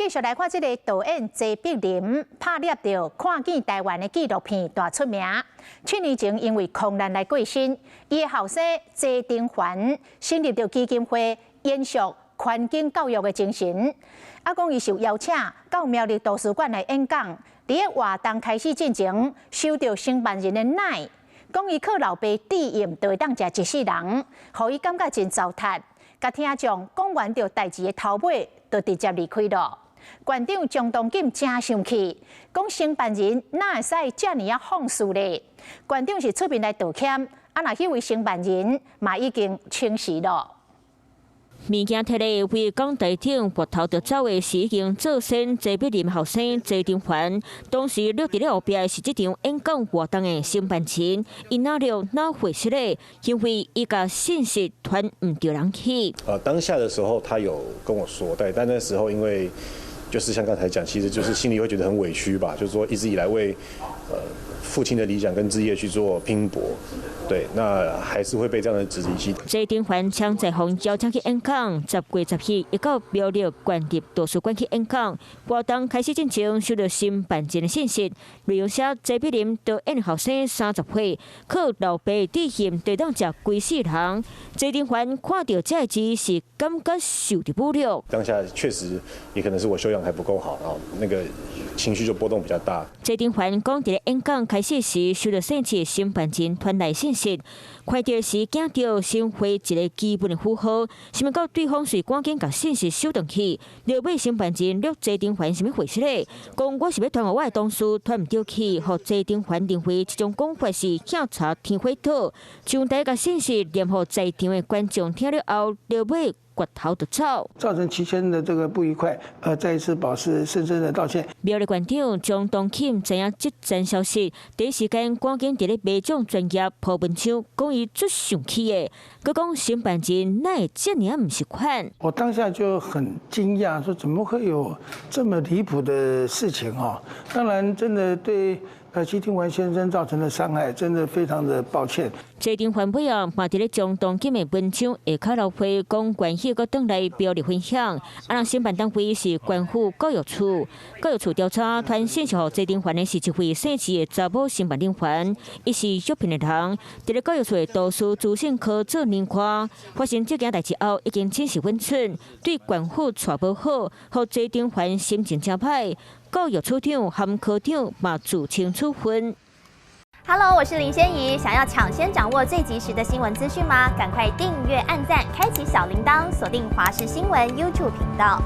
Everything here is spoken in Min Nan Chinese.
續來看這个導演謝碧琳拍攝著看見臺灣的紀錄片大出名。7年前因為空難來過身，伊的後生謝丁環成立著基金會，延續環境教育的精神。啊，講伊受邀請到苗栗圖書館來演講，佇个活動開始進前，收著承辦人的奶，講伊靠老爸致嚥就會當食一世人，予伊感覺真糟蹋。共聽眾講完著代誌的頭尾，就直接離開囉。館長張東錦誠生氣，講承辦人哪會使遮爾仔放肆咧？館長是出面來道歉，啊，若彼位承辦人嘛已經請辭囉。物件提來為講台頂跋頭就走的是已經做先謝碧琳後生謝丁環，當時掠佇咧後壁是這場演講活動的承辦人，伊哪了哪會失咧？因為伊共信息傳毋著人去。當下的時候，他有跟我說，對，但那時候因為就是像剛才講，其實就是心裡會覺得很委屈吧，就是說一直以來為父親的理想跟志業去做拼搏，對，那還是會被這樣的質疑。謝丁環搶在予邀請去演講，10月10日伊到苗栗縣立圖書館去演講。活動開始進前，收到承辦人的信息，內容寫謝碧琳導演後生30歲，靠老爸致獻就當食規世人。謝丁環看著這个字是感覺受著侮辱。當下確實也可能是我修養還不夠好，然後那個情緒就波動比較大。謝丁環講，佇咧演講開始時，收到姓謝承辦人傳來信息，看著時驚著身會一个基本的符號，想欲到對方隨趕緊共信息收轉去，落尾承辦人掠謝丁環啥物回事咧？講我是欲傳予我的同事，傳毋著去，予謝丁環認為這種講法是拆天火島，將第一个信息念予在場的觀眾聽了後，落尾跋頭就走，造成齊先生的這個不愉快，再一次表示深深的道歉。苗栗縣長張東錦知影這層消息，第一時間趕緊佇咧民眾專頁鋪文章，講伊足生氣的，閣講承辦人哪會遮爾毋習慣。我當下就很驚訝，說怎麼會有這麼離譜的事情啊？當然，真的對謝丁環先生造成的傷害，真的非常的抱歉。謝丁環尾後嘛佇咧張東錦的文章下跤留回講關係，閣轉來苗栗分享。啊，若承辦單位是縣府教育處，教育處調查傳信息予謝丁環的是一位姓謝的查某承辦人員，伊是約聘的人，佇咧教育處的圖書資訊科做年科。發生這件代誌後，已經請辭穩存，對縣府帶無好，予謝丁環心情誠歹。教育處長和科長嘛自請處分。 Hello，我是林仙怡。想要搶先掌握最及時的新聞資訊嗎？趕快訂閱、按讚、開啟小鈴鐺，鎖定華視新聞 YouTube 頻道。